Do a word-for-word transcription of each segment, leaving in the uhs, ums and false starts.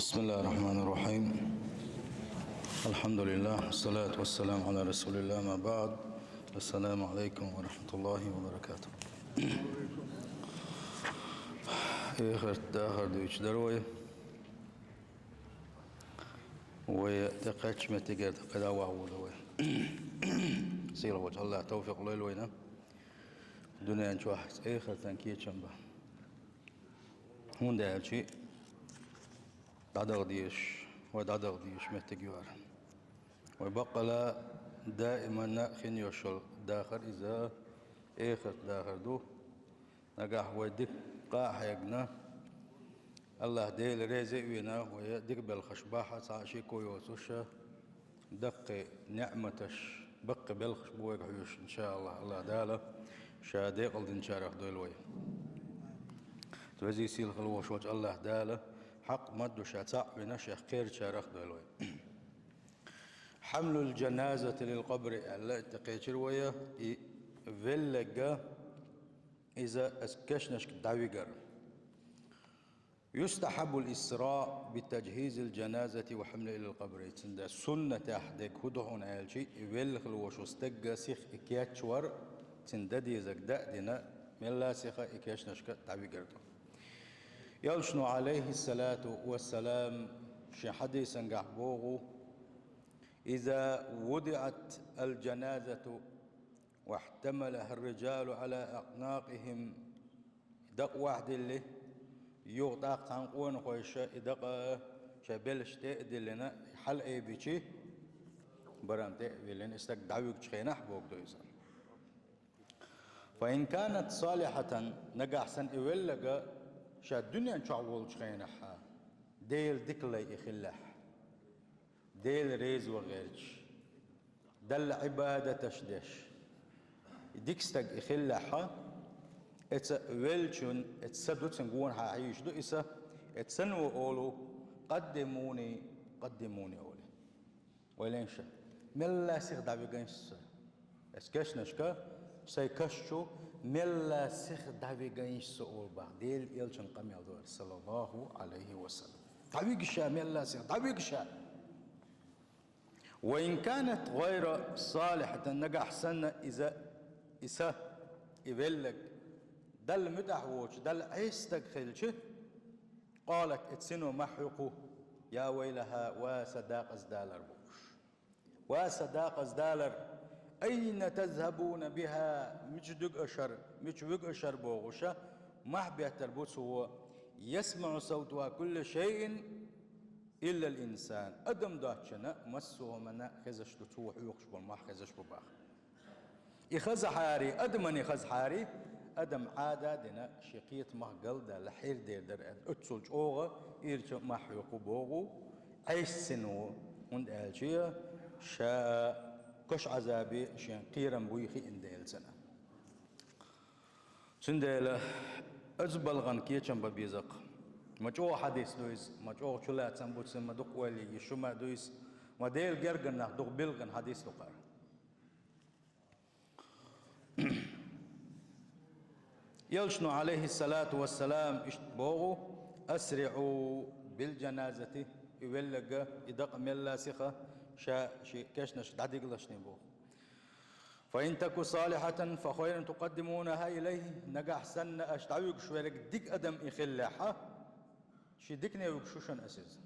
بسم الله الرحمن الرحيم. الحمد لله، والصلاة والسلام على رسول الله، ما بعد. السلام عليكم ورحمة الله وبركاته. Эхарт дахар дуьйцуш дара вай. Вай тӀекхаьчча меттигера тӀакхаьча ваха волу вай. Сийлахьчу Аллахьа тавфикъ лойла вайна дуьнен чохь, эхартан кечам бан. ХӀунда аьлча дӀадала дезаш, вай дӀадала дезаш меттиг ю хӀара. Вай баккъала даиманна хин йолуш йолу дахар иза, эхарт дахар ду. Нагахь вай дика къа а хьегна, Аллахь Дела реза а вина, вай дика белхаш бахьа, цхьа а шеко йоцуш, даккхий неӀматаш, баккхий белхаш бу вайга хьоьжуш, иншааллахь, Аллахь Дала Ша декъалдинчарах дойла вай. Везий сийлахь волуш волчу Аллахь Дала хьакъ ма-дду Ша цхьаъ вина, Шех кхерачарах дойла вай. حمل الجنازة للقبر аьлла, тӀекхечира вай и велларг, иза оцу кешнашка дӀавигар. يستحب الإسراع بتجهيز الجنازة وحملها إلى القبر. Цундела суннатехь дерг хӀун ду хьуна аьлча, и велла хила волуш волу стегга сиха и кечвар, цуьнан дан дезарг дан а дина, мелла а сиха и кешнашка дӀавигар ду. Элчано, Ӏалайхиссалату вассалам, шен хьадисангахь боху: إذا وضعت الجنازة واحتملها الرجال على أعناقهم. И дакъа охьадиллина, юха тӀаккха цхьана къонахойша и дакъа шайн белшаш тӀе а диллина, хьалаайбичи, барам тӀе а виллина, и стаг дӀавуьгучу хенахь боху ду иза. فإن كانت صالحة, нагахь санна и велларг ша дуьнен чохь волчу хенахь Делан дика лай и хиллехь, Дела реза ван гӀерташ, Далла Ӏибадаташ деш, и дика стаг и хиллехь, эца веллачун, эца са ду, цуьнан гонахьа хьийзаш ду и са, эца санна ву олу: «قدموني، قدموني», олий. Вай лайша, мелла а сиха дӀавигайша со. Эца кешнашка, сайн каш чу, мелла а сиха дӀавигайша со олу боху. Делан Элчанан къамел ду хӀара, саллаллаху Ӏалайхи ва саллам. ДӀавигша мелла а сиха, дӀавигша! وإن كانت غير صالحة, нагахь санна иза, и са, и велларг Далла муьтӀахь воцуш, Далла Ӏеса стаг хилча, قالت, эца сино ма хьуьйху: «يا ويلها, ва сан декъаздалар», бохуш. «Ва сан декъаздалар, أين تذهبون بها, мича дуьгу аша хӀара, мича вуьгу аша хӀара?» бохуша, мохь беттар бу цо: «يسمع صوتها كل شيء إلا الإنسان». Адам доцчунна массо а хӀуманна хезаш ду, цо хьоьхуш болу мохь хезаш бу боху. И хазахьара, адамана хазахьара, адам Ӏада а дина, шен кхетамах галдаьлла, хьердер дара аьлла, оццул чӀогӀа ирча мохь хьоьху боху Ӏеса сино, хӀунда аьлча ша кошан Ӏазабе шен кхерам буй хиъна дела цунна. Цундела оцу балхана кечам бан беза-кх. Ма чӀогӀа хьадис ду иза, ма чӀогӀа чулацам бу цуьнан, ма дукха ойла йиш ю, ма ду иза, ма Делан гергара нах дукха билггина хьадис ду-кх хӀара. Элчано, Ӏалайхиссалату вассалам, иштта боху: «أسرعوا بالجنازة», и велларг, и дакъа мелла а сиха ша шен кешнашка дӀадигалашний боху. «فإن تك صالحة فخيرا تقدمونها إليه», нагахь санна аша дӀавуьгуш верг дика адам и хиллехь, шен дикане вуьгуш ву шуна аса иза.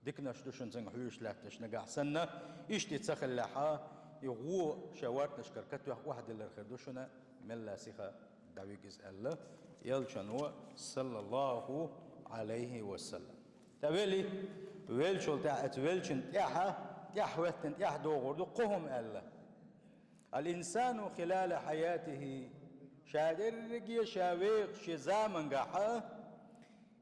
Диканаш ду шуна цуьнга хьоьжуш лаьтташ нагахь санна, иштта и ца хиллехь, и гӀо шен вортанашкара катоьхна охьадиллар хир ду шуна, мелла а сиха дӀавига иза аьлла Элчано, саллаллаху Ӏалайхи ва саллам. ТӀе велли, веллачул тӀаьхьа, оцу веллачун тӀаьхьа, тӀаьхьа хӀоьттина тӀаьхьа догӀур ду кхо хӀума аьлла. «الإنسان خلال حياته», ша дерриге ша вехаш шен замангахь,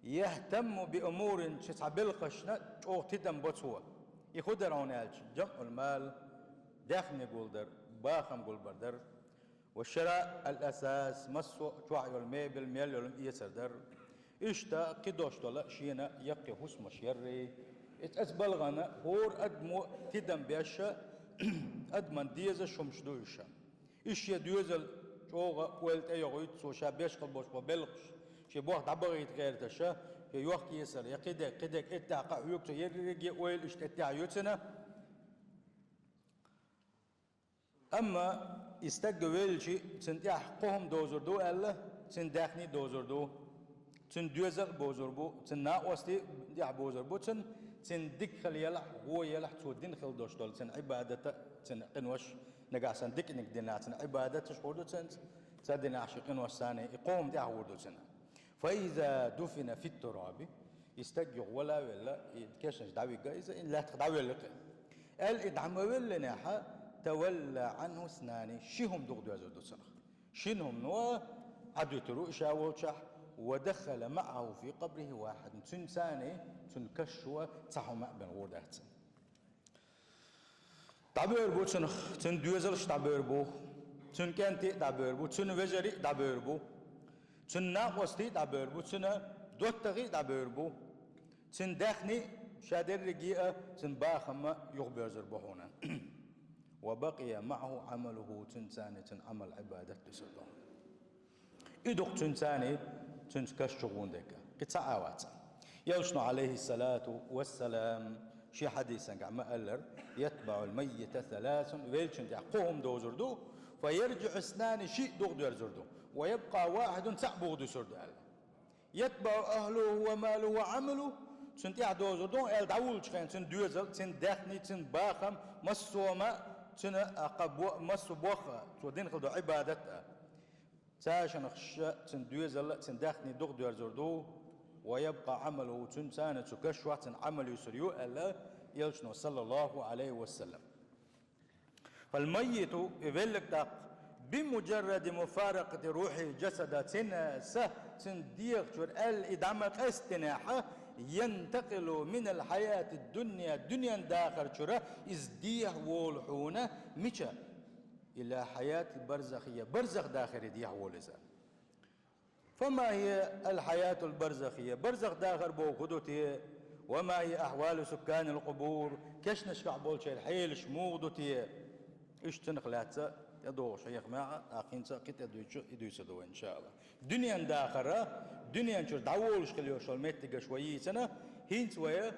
«يهتم بأمور», шен цхьа белхашна чӀогӀа тидам бо цо. И хӀун дара хьуна аьлча, «جمع المال», даьхни гулдар, бахам гулбар дара, «وشراء الأثاث», массо а чохь йолу мебель, мел йолу эцар дара. Иштта кхидолуш долу шена яккхий хӀусамаш яррий. Иза оцу балхана хӀора адамо тидам беш, адаман дезаш хӀумаш ду уьш. Иза шен доьзал чӀогӀа ойла тӀейогӀуьйту цо, ша беш хила болуш болу белхаш, шен боху дӀабахийта гӀерташ, я йохк-эсар, я кхидерг, кхидерг, иттех кхы хьоьга цо ерриге а ойла иштта иттех ю цунна. Амма и стаг велча, цунна тӀехь кхо хӀума дозур ду аьлла, цун даьхни а дозур ду, цун доьзал а бозур бу, цун накъостий а тӀехь бозур бу, цун, цун дика хила елахь, вон елахь, цо дина хила долуш долу цун Ӏибадат а, цун къинош, нагахь санна диканиг динехь, цун Ӏибадаташ хир ду цунца, ца динехь ши къинош санна, и кхо хӀума тӀехь гӀур ду цунна. فإذا دفن في التراب, и стаг юха вала а велла, и кешнаш дӀавига иза, и лаьттах дӀавелла кхин. Аьлла и дӀа ма веллинехь, تولى عنه اثنان, ши хӀума дукха доьзур ду цунах. Шина хӀумано Ӏадуьтур ву и ша волчохь, ودخل معه في قبره واحد. Цуьнца цуьнан каш чу цхьа хӀума а бен гӀур дац цунна. ДӀабевр бу цунах, цуьнан доьзалш дӀабевр бу, цуьнан кӀентий а дӀабевр бу, цуьнан вежарий а дӀабевр бу, цуьнан накъостий а дӀабевр бу, цуьнан доттагӀий а дӀабевр бу, цуьнан даьхни а, ша дерриге а, цуьнан бахам а юхабоьрзур бу хьуна. وبقي معه عمله, цуьнца цуьнан Ӏамал-Ӏибадат дуьсур ду. И ду-кх цуьнца цуьнан каш чу гӀур дерг, кхин цхьа а вац. Элчано, Ӏалайхиссалату вассалам, шен хьадисангахь ма-аллара: يتبع الميت ثلاث, веллачун тӀехь кхо хӀума дозур ду, فيرجع اثنان, шиъ дукха доьрзур ду, ويبقى واحد, цхьаъ бухадуьсур ду аьлла. يتبعه أهله وماله وعمله, цунна тӀехь дозур ду аьлла, дӀавуллучу хенахь цуьнан доьзал, цуьнан даьхни, цуьнан бахам, массо а хӀума, цуьнан, а, кхин бо-, массо а бохам, цо дина хила долу Ӏибадат а. Цаьршиннах шиъ цуьнан доьзал а, цуьнан даьхни дукха доьрзур ду, ويبقى عمله, цуьнца цуьнан каш чохь цуьнан Ӏамал юьсур ю аьлла, Элчано, саллаллаху Ӏалайхи ва саллам. فالميت, и велларг тӀаккха, بمجرد مفارقة روحه جسده, цуьнан са цуьнан дегӀа чуьра аьлла и дӀа ма къастийнехь, ينتقل من الحياة الدنيا, дуьненан дахар чуьра иза дехьа волу хьуна мича? إلى حياة البرزخية, барзах дахаре дехьа волу иза. فما هي الحياة البرزخية, барзах дахар бохург хӀун ду те? وما هي أحوال سكان القبور, кешнашкахь болчеран хьелаш муха ду те? Иштта цунах лаьцна тӀедогӀуш хьехамехь а, тӀаккха хӀинца а кхин тӀе дуьйцу, и дуьйцур ду вай, иншааллахӀ. Дуьненан дахар а, дуьнен чуьра дӀаволуш хила йолуш йолу меттигаш вай йийцина, хӀинца вай,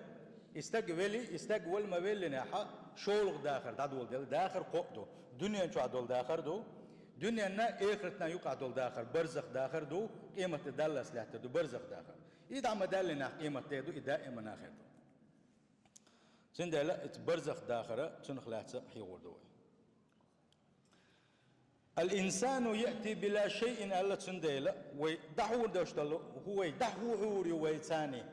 и стаг вели, и стаг вала ма веллинехь, шолгӀа дахар дӀадоладелла, дахар кхоъ ду. Дуьнен чохь долу дахар ду, дуьненна а, эхартна а юкъахь долу дахар, барзах дахар ду, къематде даллалц лаьттар ду барзах дахар. И дӀа ма даьллинехь, къематде ду, и даиман хир ду. Цундела и барзах дахар а, цунах лаьцна хьехор ду вай. الإنسان يأتي بلا شيء аьлла, цундела вай дӀахьур долуш долу, хӀун вай дӀахьур ю вай царний?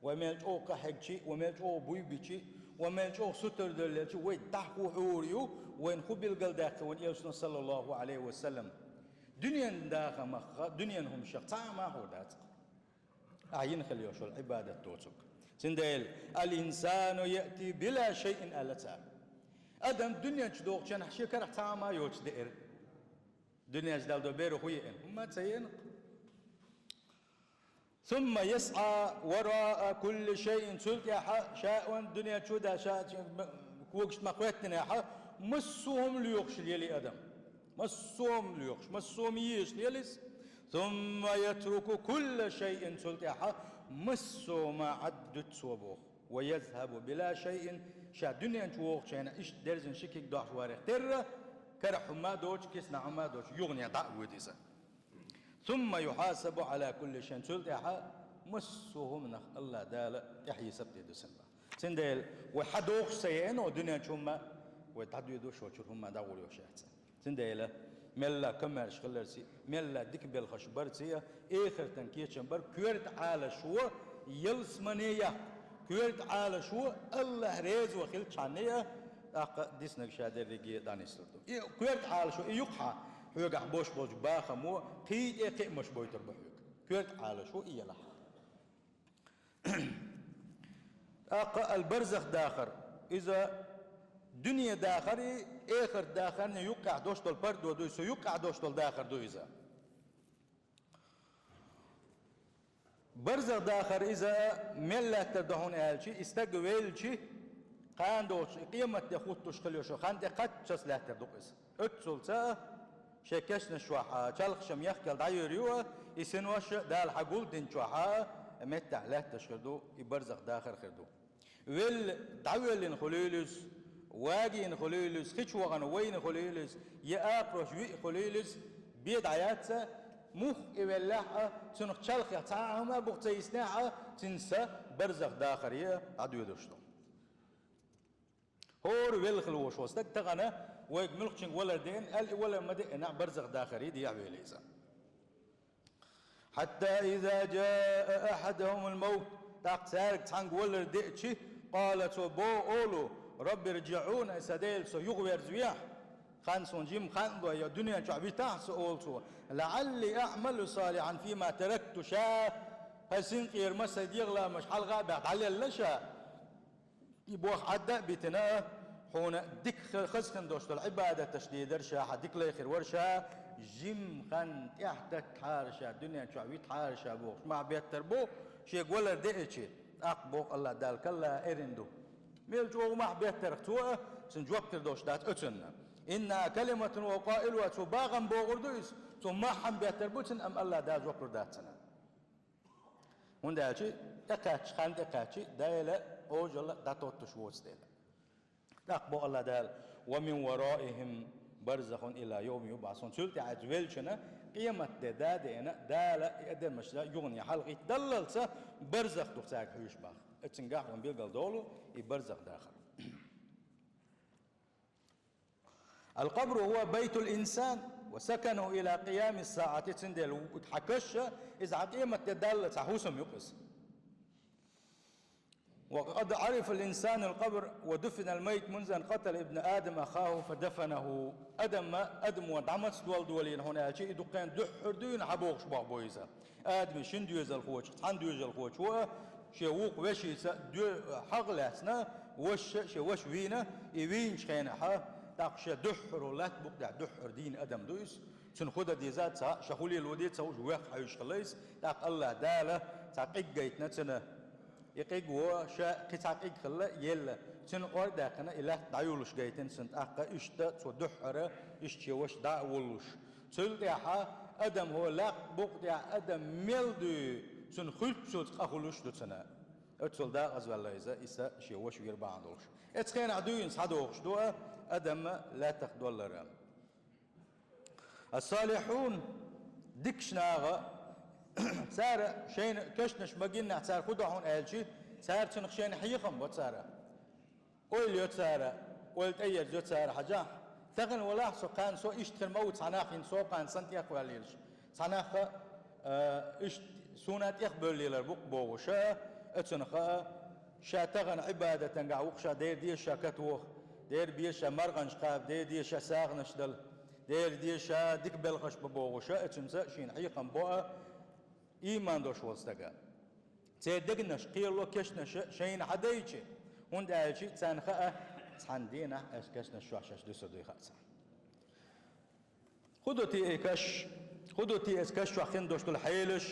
Вай мел чӀогӀа къахьегчи, вай мел чӀогӀа буй бичи, вай мел чӀогӀа сутара деллачи, вай дӀахьур ю, вайна хӀун билгалдаьккхи вайна Элчано, саллаллаху Ӏалайхи ва саллам? Дуьненан дахамах, дуьненан хӀуманех цхьа а ма хьур дац-кх. Ахь йина хила йолуш йолу Ӏибадат доцург. Цундела, الإنسان يأتي بلا شيء аьлла цара. Адам дуьнен чу дохучу хенахь шен карахь цхьа а ма йоцуш деара. Дуьнен чу Дала до бер хӀун еана? ХӀумма а ца еана-кх. ثم يسعى وراء كل شيء, цул тӀаьхьа ша ван дуьнен чу да, ша когашна ма-, когашна ма-, хӀоьттинехь, массо а хӀума лоьхуш лели адам. Массо а хӀума лоьхуш, массо а хӀума езаш лелийс. ثم يترك كل شيء, цул тӀаьхьа массо а хӀума Ӏаддуьту цо боху. ويذهب بلا شيء, ша дуьнен чу вогӀучу хенахь иштта дерзина ши куьг дохьуш варех терра, карахь хӀума а доцуш, кисана хӀума а доцуш, юхане дӀа а воьду иза. ثم يحاسب على كل شيء, цул тӀаьхьа массо а хӀуманах АллахӀ Дала тӀехьа хьесап дийр ду цунна. Цундела вай хьан дохуш ца еана, дуьнен чу хӀума, вай дӀадоьду шо чуьра хӀума дӀагӀур йолуш яц. Цундела мелла комаьрша хиларций, мелла дика белхаш барций а, эхартан кечам бар, коьрта Ӏалашо ялсамане яккха, коьрта Ӏалашо АллахӀ резо хилчхьанне а, тӀаккха диснарг ша дерриге а дӀанислур ду. И коьрта Ӏалашо и юккъехь хьоьгахь бош болчу бахамо кхин тӀе кхиамаш бойтур бу хьоьга. Коьрта Ӏалашо и елахь. ТӀаккха аль-барзах дахар. Иза дуьне дахари, эхарт дахарни юккъехь дош долу пардо ду, цу юккъехь дош долу дахар ду иза. Барзах дахар иза мел лаьттар ду хьуна аьлчи, и стаг велчи, кхана дохучу и къематде хӀуттуш хила йолуш йолу хан тӀе кхаччалц лаьттар ду-кх иза. Оццулца а шайн кешнаш чохь а, чалхашам яхкал дӀайуьйр ю а, и синош а Дала хьан гулдинчохь а, меттехь лаьтташ хир ду, и барзах дахар хир ду. Велла дӀавоьллина хуьлийла иза, вагийна хуьлийла иза, хи чу вахана вайна хуьлийла иза, я акхарош виъ хуьлийла иза, бен дӀаяц цо, муха и веллехь а, цунах чалхе цхьа а хӀума а буха ца йиснехь а, цуьнан са барзах дахаре а дӀадоьдуш ду. ХӀора велла хила волуш волу стаг тахана вайга муьлххачуьнга валар деана, аьлла и валар ма деъина, барзах дахаре дехьавелла иза. حتى إذا جاء أحدهم الموت, тӀаккха цаьрга цхьаьнга валар деъчи, قال, цо боху олу: رب ارجعون, сан Дела, со юхаверзавехьа, хан суна жимма хан а лой, я дуьнен чохь витахьа со, олу цо, لعلي أعمل صالحا فيما تركت, ша, хӀара синкъера ма, сайн дегӀан лаамаш хьалха а баьхна, дӀалелла ша. И боху Ӏадда а битина, хьуна дика хи-, хаза хин долуш долу Ӏибадаташ дийр дара ша, хьан дика лай хир вара ша, жимма хан тӀехь таттахьара ша, дуьнен чохь витахьара ша бохуш, мах беттар бу, шега валар деъчи, тӀаккха боху АллахӀ Дала, калла, эрна ду. Мел чӀогӀа мах беттарх цо а, цуьнан жоп хир долуш дац оцунна. إنها كلمة هو قائلها, цо бахам бохур ду иза, цо мах хьан беттар бу цуьнан, амма АллахӀ Дала жоп лур дац цунна. ХӀунда аьлча тӀекхаьчча, хан тӀекхаьчча, Дела Ӏожалла дӀатоттуш воцу дела. ТӀаккха боху АллахӀ Дала: ومن ورائهم برزخ إلى يوم يبعثون. Цул тӀаьхьа иза веллачунна къематде да а деана, Дала и адамашна юхане хьалхийта даллалца барзах ду цаьрга хьуьйсуш боху. Оцуьнгахь вайна билгал долу и барзах дахар. القبر هو بيت الإنسان وسكنه إلى قيام الساعة. Цундела хьан каш, иза хьан къематде далла цхьа хӀусам ю-кх иза. وقد عرف الإنسان القبر ودفن الميت منذ أن قتل ابن آدم أخاه فدفنه. Адам, адамо дӀа маца долу долийна, хьуна аьлча, и дуккха дуьххьара дуьйна хьан бохуш боху бу иза. Адаман шина доьзалхочух цхьана доьзалхочо шен вукху вешица доь-, хьагӀ лаьцна, ваша, шен ваша вийна, и вийначу хенахь, тӀаккха шен дуьххьара латта букъ тӀехь дуьххьара дийна адам ду иза. Цунна хӀун дан деза ца хаьа, ша хӀун лело деза ца хууш, вехха хьуьйсуш хилла иза. ТӀаккха АллахӀ Дала цхьа къиг гайтина цунна. И къиг вон ша кхин цхьа къиг хилла елла. Цуьнан кӀор а даьккхина, и латта дӀайолуш гайтина цунна тӀаккха, иштта цо дуьххьара, иштта шен ваша дӀа а воллуш. Цул тӀаьхьа адам хӀо лаккха букъ тӀехь адам мел дуй, цунна хуьлуччулц къа хуьлуш ду цунна. Оццул дакъазваьлла иза, и са шен ваша вийр бахьана долуш. Оцу хенахь дуьйна схьадогӀуш ду а, адам лаьттах доллара. Ас-салихьун, дикачу наха, цара шайна кешнаш ма гиннехь, цара хӀун до хьуна аьлчи, цара цунах шайна хьехам бо цара. Ойла йо цара, ойла тӀеерзайо цара хьажахь. Тахана валахь со кхана, со иштта хир ма ву цхьа нах, хӀинца со кхана санна тӀехваьллийлаш. Цхьа нах, а, иштта суна тӀехбевллийлар бу-кх бохуш а, оцунах а, ша тахана Ӏибадатангахь ву-кх, ша дера деза ша катвоху, дера беза ша марханаш кхаба, дера деза ша сагӀанаш дала, дера деза ша дика белхаш бан бохуш а, оцунца шена хьехам бо а, ийман долуш волу стага. Церан дегнаш кхело кешнаш шайна хьадайчи, хӀунда аьлча царна хаьа, цхьана дийнахь аса кешнаш чохь шаьш дуьсур дуй хаьа царна. ХӀун ду те и каш? ХӀун ду те аса каш чохь хин долуш долу хьелаш?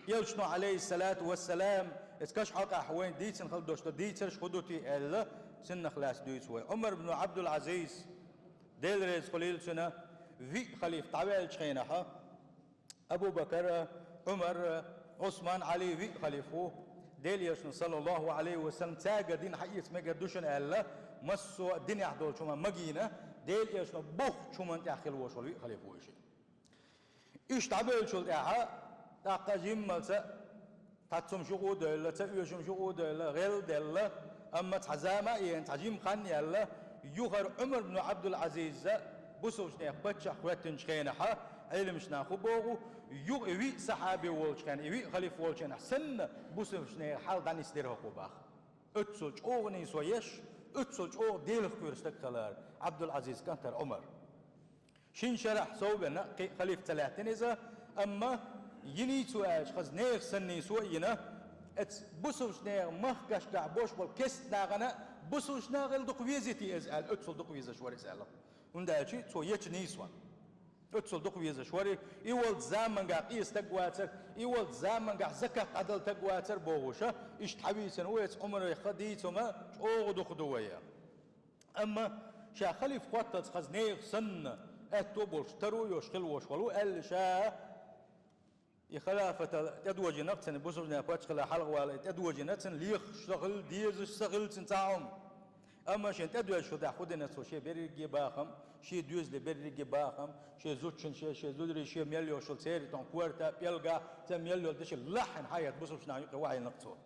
Элчано, Ӏалайхиссалату вассалам, аса каш хьокъехь вайна дийцина хила долуш долу дийцарш хӀун ду те аьлла, цунах лаьцна дуьйцу вай. Ӏумар ибн Ӏабдул-Ӏазиз, Дела реза хуьлийла цунна, виъ халифа дӀаваьллачу хенахь, Абу Бакар, Ӏумар, Ӏусман, Ӏали виъ халифа ву. Дела Элчано, саллаллаху Ӏалайхи ва саллам, цаьргара дин хьаэца мегар ду шуна аьлла, массо а динехь долчу хӀуманна магийна, Дела Элчано бохучу хӀуманна тӀехь хила волуш волу виъ халифа ву и шиъ. Уьш дӀабевллачул тӀаьхьа, тӀаккха жиммалца цхьа цумаш юкъа а девлла, ца оьшумаш юкъа а девлла, гӀелделла, амма цхьа зама а еана, цхьа жима хан а яьлла, юхара Ӏумар ибн Ӏабдул-Ӏазиза бусалбачу нехан паччахь хӀоьттинчу хенахь, Ӏеламнаха хӀун боху, юха и виъ сахьаби волчу хенахь, и виъ халифа волчу хенахь санна, бусалбачу нехан хьал дӀанисдира хӀокхо баха. Оццул чӀогӀа нийсо еш, оццул чӀогӀа Делах кхоьруш стаг хилара Ӏабдул-Ӏазиз кӀантара Ӏумар. Шина шарахь совбенна кхин а халифа ца лаьттина иза, амма йиний цо аьлча, хаза нехан санна нийсо а йина, эцу бусалбачу нехан махкашкахь болуш болу кестта нахана бусалбачу нахал дукха везий те иза аьлла, оццул дукха везаш вара иза аьлла. ХӀунда аьлча цо ечу нийсонна оццул дукха везаш вара, и волчу замангахь къен стаг вацара, и волчу замангахь закат дӀадала стаг вацара бохуш а, иштта хьавийцина ву эцу Ӏумарах дийца хӀума чӀогӀа дукха ду вай. Амма ша халифа хӀотталц хаза нехан санна, аьтто болуш, таро йолуш хила волуш волу аьлла ша, И халафатал тӀедожийна цунна, бусуржна паччахьала хьалхавала тӀедожийна цунна, лехаш ца хилла, дезаш ца хилла цунна цхьа хӀума. Амма шен тӀедожаш хилла тӀехь хӀу дина цо шен берриге бахам, шен доьзале берриге бахам, шен зудчун, шен, шен зударий, шен мел йолчул церан тӀом корта, пӀелгахь, церан мел йолу деши лахьина хьаэца бусуржна юкъе вахьийна цо.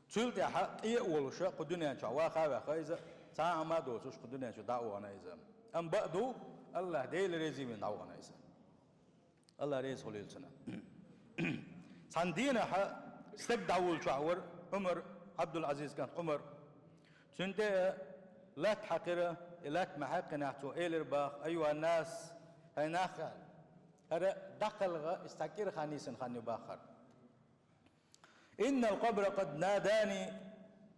Цул тӀаьхьа къе а волуша кху дуьнен чохь ваха а ваьхна иза, цхьа а хӀума а доцуш кху дуьнен чу дӀа а вахана иза. Амма бакъду, Аллах Дела реза вина дӀа а вахана иза. Алла реза хуьлийла цунна. Цхьана дийнахьа стаг дӀавуллучохь вара Ӏумар, Ӏабдул-Ӏазиз кӀант Ӏумар. Цуьнан тӀе латта хьаькхира, и латта ма хьаькхинехь цо элира баха: «Айюхьан-нас, хӀай нах, хӀара дӀакхалха, иза цхьа кӀира хан йисина хан ю баха хӀара. Иннал къабра къад надани,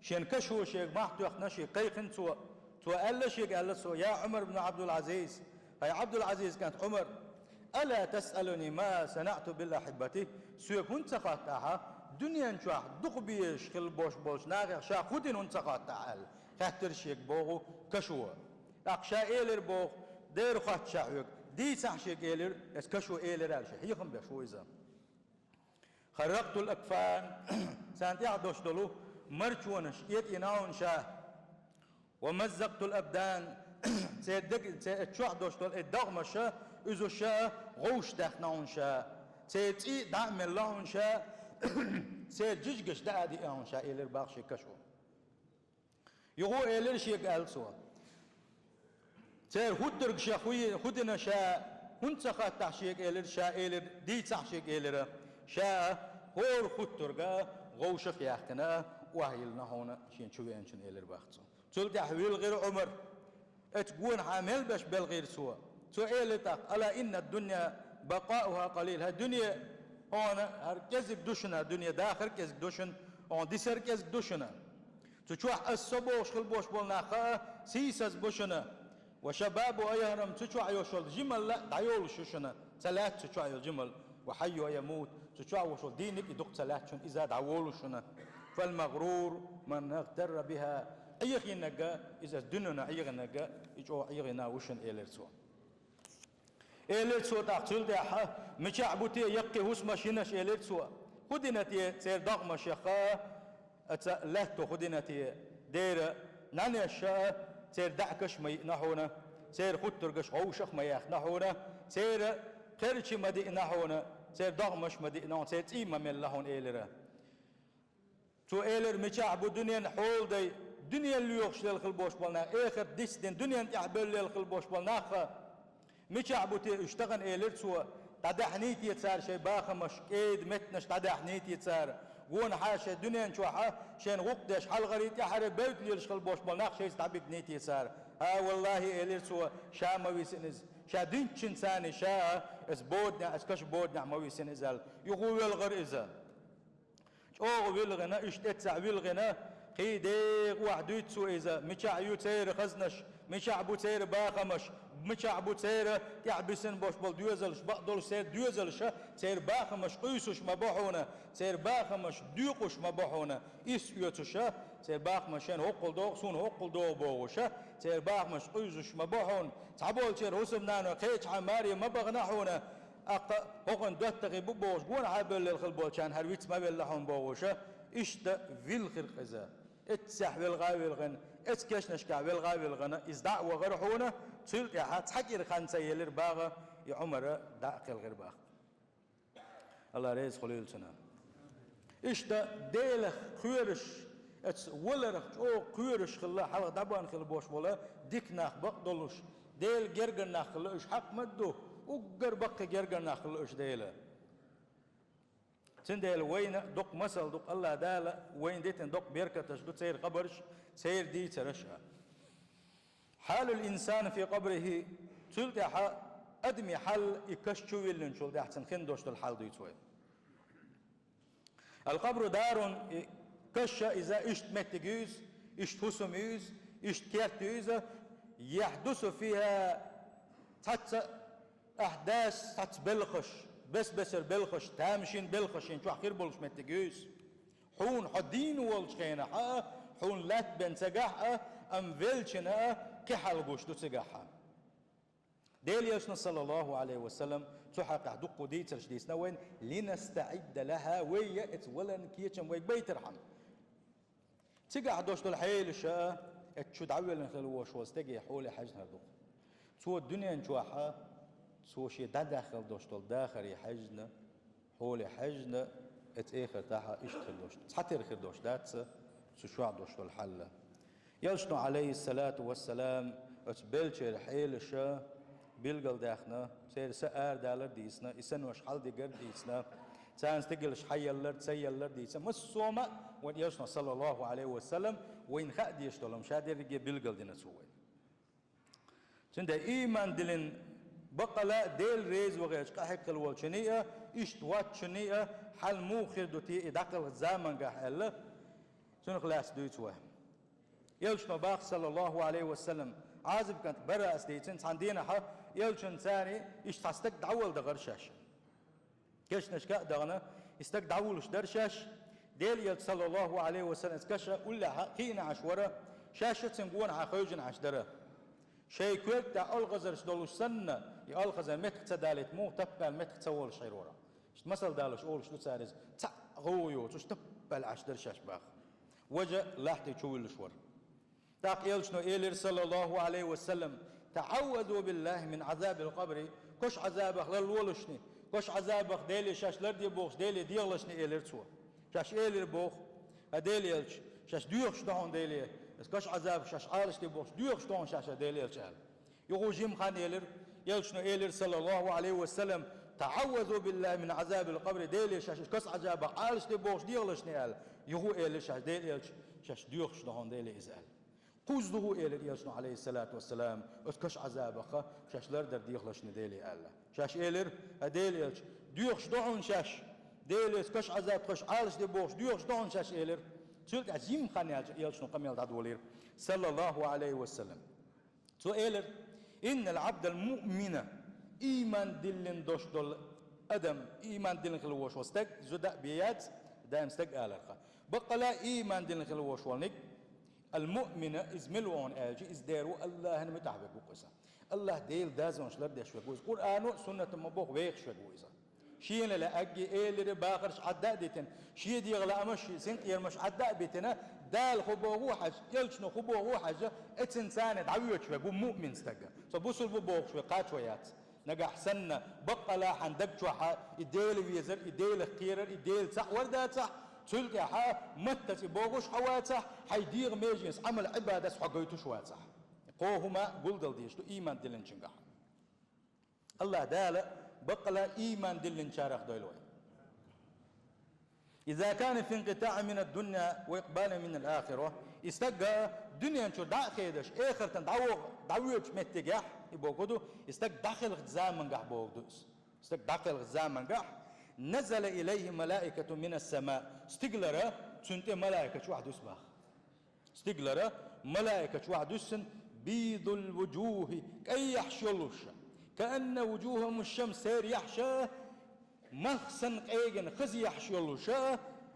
шен кашо шега мохь тоьхна, шега кхайкхина цо. Цо аьлла шега, аьлла цо: „Я Ӏумар ибн Ӏабдул-Ӏазиз, хӀай Ӏабдул-Ӏазиз кӀант Ӏумар, ала тасъалуни ма санаъту би ахьиббати? Соьга хӀунда ца хотту ахьа, дуьнен чохь дукха безаш хилла болуш болчу нахех ша хӀу дина хӀунда ца хотту ахьа?“ – аьлла, хаьттира шега боху кашо. ТӀаккха ша элира боху: „Дера хотту ша хьоьга, дийцахьа шега“, – элира, иза кашо элира аьлла, шен хьехам беш ву иза. «Харрактул акфан, царна тӀехь долуш долу марчонаш этӀийна хьуна ша. Ва маззактул абдан, церан даг, церан чохь долуш долу и догӀмаша, уьзуша гӀовш даьхна хьуна ша. Церан цӀий дӀа а мелла хьуна ша, церан жижигаш дӀа а диъна хьуна ша», – элира баха шега кашо. Юха элира шега аьлла цо: «Церан хӀуттург ша хӀу, хӀу дина ша, хӀунда ца хоттахь шега?» – элира, ша элира, дийцахь шега элира. Ша хӀора хӀуттурга гӀовшах яьккхина, охьайиллина хьуна шен чу веанчун, элира баха цо. Цул тӀаьхьа вилгӀира Ӏумар. Эцу гонахьа мел беш белхийра цо. Цо элира тӀаккха: «Ала инна дунья бакъауха къалил». ХӀай дуьне, хьуна хӀара кӀезиг ду шуна, дуьне дахар кӀезиг ду шуна, хьуна дисар кӀезиг ду шуна. Цу чохь ас со бохуш хила болуш болу нах а сийсаз бу шуна. Ва шабабу аяхрам, цу чохь йолуш йолу жималла а дӀайолуш ю шуна. Ца лаьтта цу чохь йолу жималла. Ва хьайю ямут, цу чохь волуш волу дийниг а дукха ца лаьтта шуна, иза дӀаволуш шуна. Фал магърур ман игътарра биха. Ӏехийнарг а, иза ас дуьненна Ӏехийнарг а, и чӀогӀа Ӏехийна ву шуна, элира цо. Элира цо тӀаккха цул тӀаьхьа: «Мичахь бу те яккхий хӀусамаш, хӀинаш?» – элира цо. «ХӀу дина те церан догӀмашеха, аца лаьтто хӀу дина те? Дера нӀаьнеша а церан даьӀахкаш ма йиъна хьуна, церан хӀуттургаш гӀовшах ма яьхна хьуна, церан кхерчи ма диъна хьуна, церан догӀмаш ма диъна хьуна, церан цӀий ма мелла хьуна», – элира. Цо элира: «Мичахь бу дуьненан хьолдай, дуьненан лоьхуш лела хила болуш болу нах, эхарт дицдина дуьненан тӀехь бевлла лела хила болуш болу нах а? Мичахь бу те уьш тахана?» – элира цо. «ДӀадаьхьний те цара шайн бахамаш, кӀеда меттанаш дӀадаьхьний те цара? Гонахьа шайн дуьнен чохьа шайна гӀуллакх деш хьалхара тӀаьхьара бевдда лелаш хила болуш болу нах шайца дӀабигний те цара?» «ХӀа, валлахӀи, – элира цо, – ша ма висина иза. Ша динччинца ша а, аса бодинехь, аса каша бодинехь ма висина иза», – аьлла. Юха велхара иза. ЧӀогӀа вилгӀина, иштта эццахь вилгӀина, кхин декъа охьадуьйцу цо иза, мичахь ю церан хазнаш, мичахь бу церан бахамаш, мичахь бу церан тӀехь бисина болуш болу доьзалш, бакъдолуш церан доьзалша, церан бахамаш къуьйсуш ма бу хьуна, церан бахамаш доькъуш ма бу хьуна, исс оьцуша, церан бахамаш шайна хӀоккхул догӀу, суна хӀоккхул догӀу бохуша, церан бахамаш къуьйсуш ма бу хьуна, цхьаболчеран хӀусамнаной кхечахьа маре ма бахана хьуна, аккха хӀокхуьнан доттагӀий бу бохуш, гонахьа бевлла лела хила болчарна хӀара виц ма велла хьуна бохуша, иштта вилхира иза. Эццехь велха а вилгӀина, эцу кешнашкахь велха а вилгӀина, иза дӀа а вахара хьуна, цул тӀаьхьа цхьа кӀира хан ца елира баха, и Ӏумара дӀа а кхелхира баха. Алла реза хуьлийла цунна. Иштта Делах кхоьруш, эцу валарах чӀогӀа кхоьруш хилла, хьалха дӀабан хила бош волу дика нах бакъдолуш, Делан гергара нах хила уьш хьакъ ма ду, уггар баккхий гергара нах хила уьш Делан. Цундела вайна доккха масал ду, Алла Дала вайна дитина доккха беркаташ ду церан хабарш, церан дийцараш а. Хьалул инсан фи къабрихи, цул тӀаьхьа адамийн хьал и каш чу виллинчул тӀаьхьа цуьнан хин дош долу хьал дуьйцу вай. Ал-къабру дарун, и каш а иза иштта меттиг ю иза, иштта хӀусам ю иза, иштта керт ю иза, яхьдусу фиха цхьацца ахьдас, цхьацца белхаш, бес-бесара белхаш, тамашийна белхаш шен чохь хир болуш меттиг ю иза. Хьуна хьо дийна волчу хенахь а, хьуна лаьтта бен цигахь а, амма велчина а кхин хьал гуш ду цигахь а. Дела Элчано, саллаллаху Ӏалайхи ва саллам, цу хьакъехь дуккха дийцарш дийцина вайна, «لنستعد لها», вай я эца валарна кечам вайга байтархьама. Цигахь долуш долу хьелаш а, эца чу дӀавоьллина хила волуш волу стеге хьоле хьаьжна хир ду-кх. Цо дуьнен чохь а, цо шен дӀадаьхна долуш долу дахаре хьаьжна, хьоле хьаьжна, эца эхартахь а иштта хир долуш, цхьатера хир долуш дац цу чохь долуш долу хьал. Элчано, Ӏалайхиссалату вассалам, оцу беллачеран хьелаш а билгалдаьхна, церан са арадалар а дийцина, и санош хьаладигар а дийцина, царна стигалш хьаеллар, ца еллар а дийцина, массо а хӀума а вайн Элчано, саллаллаху Ӏалайхи ва саллам, вайна хаа дезаш долу хӀума ша дерриге билгалдина цо вайна. Цундела ийман диллина, баккъала а Дела реза вахийтича къахьега хила волчунний а, иштта воцчунний а хьал муха хир ду те и дӀакхалхачу заманчохь аьлла, цунах лаьцна дуьйцу вай. Элчано боху, саллаллаху Ӏалайхи ва саллам, Ӏазиб кӀант Бараъс дийцина, цхьана дийнахь Элчанца иштта цхьа стаг дӀавала дахара шаьш. Кешнашка а дахана, и стаг дӀавуллуш дара шаьш. Дела Элча, саллаллаху Ӏалайхи ва саллам, каша уллехь а кхиъна Ӏаш вара, шаьш а цуьнан гонахьа хевшина Ӏаш дара. Шайн коьрта тӀехь олхазарш долуш санна, и олхазар меттах ца далийта, муха таппаьлла меттах ца волуш хир вара. Иштта масал далош олуш ду цара иза, цхьаъ гӀовгӀа йоцуш таппаьлла Ӏаш дара шаьш боху. Важа лаьттах чувуьллуш вара. ТӀаккха Элчано элира, саллаллаху Ӏалайхи ва саллам: «تعوذوا بالله من عذاب القبر». Кош Ӏазабах ларлолашний, кош Ӏазабах Деле шаьш ларде бохуш Деле дехалашний, элира цо. Шаьш элира боху: «ХӀай Дела Элча, шаьш доьхуш ду хьуна Деле, аса кош Ӏазабах шаьш Ӏалашде бохуш доьхуш ду хьуна шаьш, хӀай Дела Элча», аьлла. Юха жима хан элира, Элчано элира, саллаллаху Ӏалайхи ва саллам: «تعوذوا بالله من عذاب القبر». Деле шаьш кош Ӏазабах Ӏалашде бохуш дехалашний, аьлла. Юха элира шаьш: «Дела Элча, шаьш доьхуш ду хьуна Деле иза», аьлла. Кхузза юха элира Элчано, Ӏалайхиссалату вассалам, оцу кош Ӏазабах шаьш лардар дехалашний Деле аьлла. Шаьш элира: «ХӀай Дела Элча, доьхуш ду хьуна шаьш, Деле оцу кош Ӏазабах шаьш Ӏалашде бохуш доьхуш ду хьуна шаьш», элира. Цул тӀаьхьа жима хан яьлча Элчано къамел дӀадолийра, саллаллаху Ӏалайхи ва саллам. Цо элира: «إن العبد المؤمن», ийман диллина долуш долу адам, ийман диллина хила волуш волу стаг, зуда а бен яц, даим стаг аларх. Баккъала а ийман диллина хила волуш волниг, «المؤمن», иза мила ву аьлча, иза дера ву, АллахӀана муьтӀахь верг ву-кх иза. АллахӀ Делан дозанаш лардеш верг ву иза. Къуръано а, суннато а ма боху, вехаш верг ву иза. Шена лаьа аьгги, элира, бахарш Ӏадда а дитина, шен дегӀан лаамаш, синкъерамаш Ӏадда а битина, Дала хӀун боху хьажа, Элчано хӀун боху хьажа, эцна царна дӀавоьдуш верг ву муъмин стаг. Со бусулба ву бохуш верг кхачо яц. Нагахь санна, баккъала а хьан даг чохь а и Дела везар, и Делах кхерар, и Дела цхьаъ вар дацахь, цул тӀаьхьа маттаца и бохуш хьо вацахь, хьайн дегӀан меженца Ӏамал-Ӏибадатца хьо гойтуш вацахь. Кхо хӀума гулдала дезаш ду ийман диллинчуьнгахь. АллахӀ Дала баккъала а ийман диллинчарах дойла вай. «إذا كان في انقطاع من الدنيا وإقبال من الآخرة». И стаг дуьнен чуьра дӀа а хедаш, эхартана дӀавоьдуш меттигехь, и боху ду, и стаг дӀакхелхачу замангахь боху ду иза. Стаг дӀакхелхачу замангахь, «نزل إليه ملائكة من السماء». Стигалара цунна тӀе малайкаш охьадуьсу боху. Стигалара малайкаш охьадуьссина, «بيض الوجوه», кӀайехьаш йолуш, «كأن وجوههم الشمس», церан яхьаш малх санна къегина, хаза яхьаш йолуш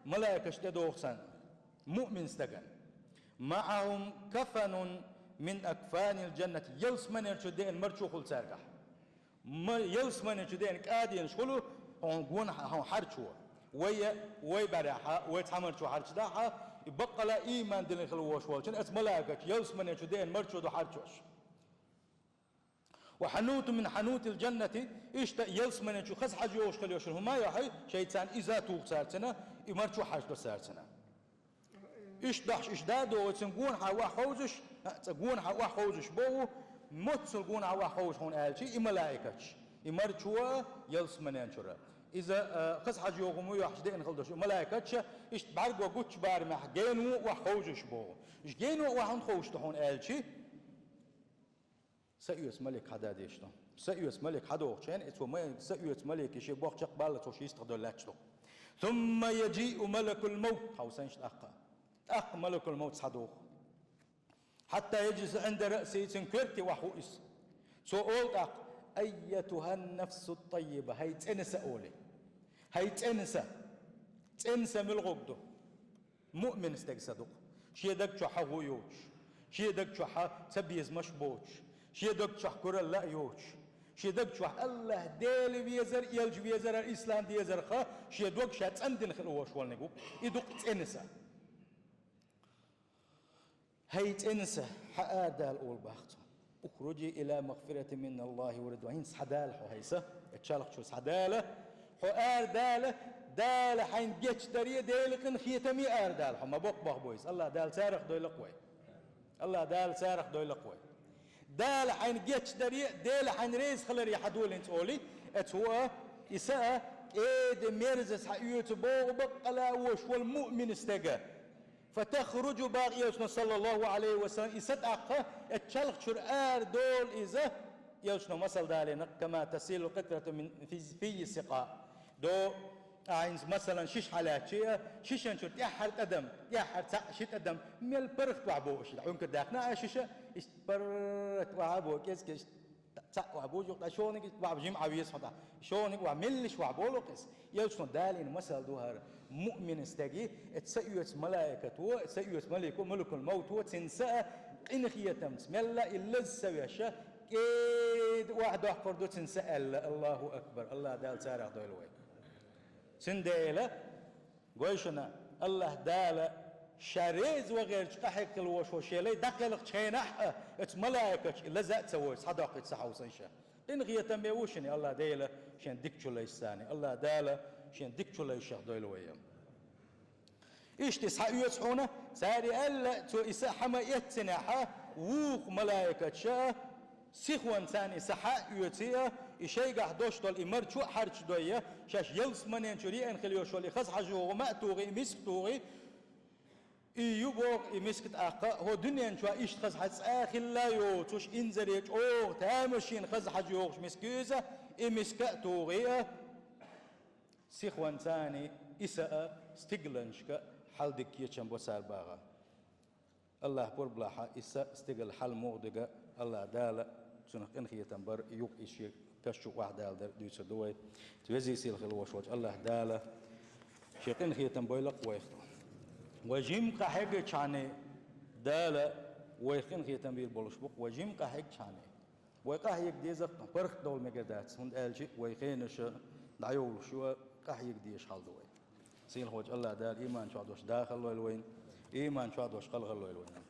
малайкаш тӀедогӀу царна, муъмин стагана. «معهم كفن من أكفان الجنة», ялсаманера чу деана марчо хуьлу цаьргахь. Ма-, ялсамане чу деана кӀаденаш хуьлу хьуна гонахьа, хьуна хьарчо. Вай, вай бӀаьрехьа, вай цхьа марчо хьарчадахьа, и баккъала а ийман диллина хила волуш волчун, оцу малайкаша ялсамане чу деана марчо ду хьарчош. «وحنوط من حنوط الجنة», иштта ялсамане чу хаза хьажа йогӀуш хила йолуш хӀума а йохьий, шайца иза а туху цаьрца, и марчо хьарчадо цаьрца. Иштта дахьаш, иштта да а догӀий, цуьнан гонахьа охьаховзуш, а, цӀа гонахьа охьаховзуш боху, моццул гонахьа охьаховзуш хьуна аьлча, и малайкаш, и марчо ялсаманен чуьра. Иза, а, хаза хьажа йогӀу хӀума йохьаш деана хила долуш, и малайкаш, иштта бӀаьрго гуччу барамехь гено охьаховзуш боху. Иштта гено охьа хӀунда ховзуш ду хьуна аьлча, Са оьцу малик хьада дезаш ду. Са оьцу малик хьадогӀучу хенахь, и цо ма-, са оьцу малике шен бохчакх балла цо шийстах долу лаьтташ ду. «ثم يجيء ملك الموت», хьовсанаш тӀаккха. ТӀаккха малакул-мовт схьадогӀу. «حتى يجلس عند رأسه», цуьнан коьрте охьахуу иза. Цо олу тӀаккха: «أيتها النفس الطيبة», хӀай цӀена са олий. ХӀай цӀена са. ЦӀена са муьлхарг ду? Муъмин стеган са ду-кх. Шен даг чохь хьагӀу йоцуш, шен даг чохь цабезамаш боцуш, шен даг чохь куралла а йоцуш, Шен даг чохь АллахӀ Дела везар, Элча везар, ислам дезар ха, шен дог ша цӀандина хила волуш волниг ву. И ду-кх цӀена са. ХӀай цӀена са, хьан арадала олу боху цо. «Ухружи иля магфиратин миналлахӀи ва ридван». ХӀинца схьадала хьо, хӀай са, оцу чалх чуьра схьадала, хьо арадала, Дала хьайна гечдаре, Делан къинхетаме арадала хьо, ма боккха боху иза. АллахӀ Дала царах дойла-кх вай. АллахӀ Дала царах дойла-кх вай. Дала хьайна гечдаре, Дела хьайна реза хиларе хьан долийна цӀолий, оцу а, и са а, кӀеда-мерза схьаоьцу боху баккъала а волуш волу муъмин стеган. «Фатахружу», боху Элчано, саллаллахӀу Ӏалайхи ва саллам, и са тӀаккха оцу чалх чуьра арадолу иза, Элчано масал далийна-кх, «кама тасилу къитрату мин фи-, фиййи сикъа». До, а, хӀинца, масалан, шиша хьалаьцча а, шишан чуьра тӀаьххьара тӀадам, тӀаьххьара цхьаъ ши тӀадам, мел паргӀат охьабо шиша, хьуьнкара даьккхина а шиша, иштта паргӀат охьабо, кӀезиг-кӀезиг цхьаъ охьабуьйцу, юкъа шолгӀаниг охьа жима Ӏан веза хьо тӀаккха. ШолгӀаниг охьа меллиша охьаболу-кх иза. Элчано далийна масал ду хӀара. Муъмин стеган, оцу са оьцу малайкато, оцу са оьцу малико, малакул мавто, цуьнан са а къинхетамца, мелла а и лаза ца веш, кӀеда охьадоккхур ду цуьнан са аьлла. АллахӀу акбар! АллахӀ Дала царах дойла вай. Цундела, гой шуна, АллахӀ Дала Ша реза ван гӀерташ къахьега хила волуш волу Шен лай дӀакхелхачу хенахь а, оцу малайкаша и лаза а ца войцу, схьадоккхуьйту са хьовсийша. Къинхетаме ву шуна, АллахӀ Дела Шен дика чулайшцарний. АллахӀ Дала Шен дика чулайшех дойла вай. Иштта схьаоьцу хьуна, цара аьлла, цо и са хьан ма эццинехь а, вукху малайкаша а, сихонца и са хьан а оьций а, и шайгахь долуш долу и марчо а хьарчадой а, шаьш ялсаманен чуьра еана хила йолуш йолу и хаза хьажа йогӀу ма а тухий, и миска тухий, и ю боху и миска тӀаккха, хӀокху дуьнен чохь иштта хаза хьажа цкъа а хилла йоцуш, инзаре чӀогӀа тамашийна хаза хьажа йогӀуш миска ю иза, и миска а тухий а, сихонца и са а стигланашка хьалдиг кечам бо цара бахьа. АллахӀ пурба лахь, и са стигала хьал муха дерг, АллахӀ Дала цунах къинхетам бар, юха и шен каш чу охьадала дерг дуьйцур ду вай. Везий сийлахь хила волуш волчу АллахӀ Дала Шен къинхетам бойла-кх вайх. Вай жима къахьегчахьана, Дала вайх къинхетам бийр болуш бу-кх, вай жима къахьегчахьана. Вай къахьега деза-кх, паргӀат довла мегар дац, хӀунда аьлча вай хенаш дӀайовлуш ю, къахьега дезаш хьал ду вай. Сийлахь волчу АллахӀ Дала иман чохь долуш дахалойла вайна, иман чохь долуш кхалхалойла вайна.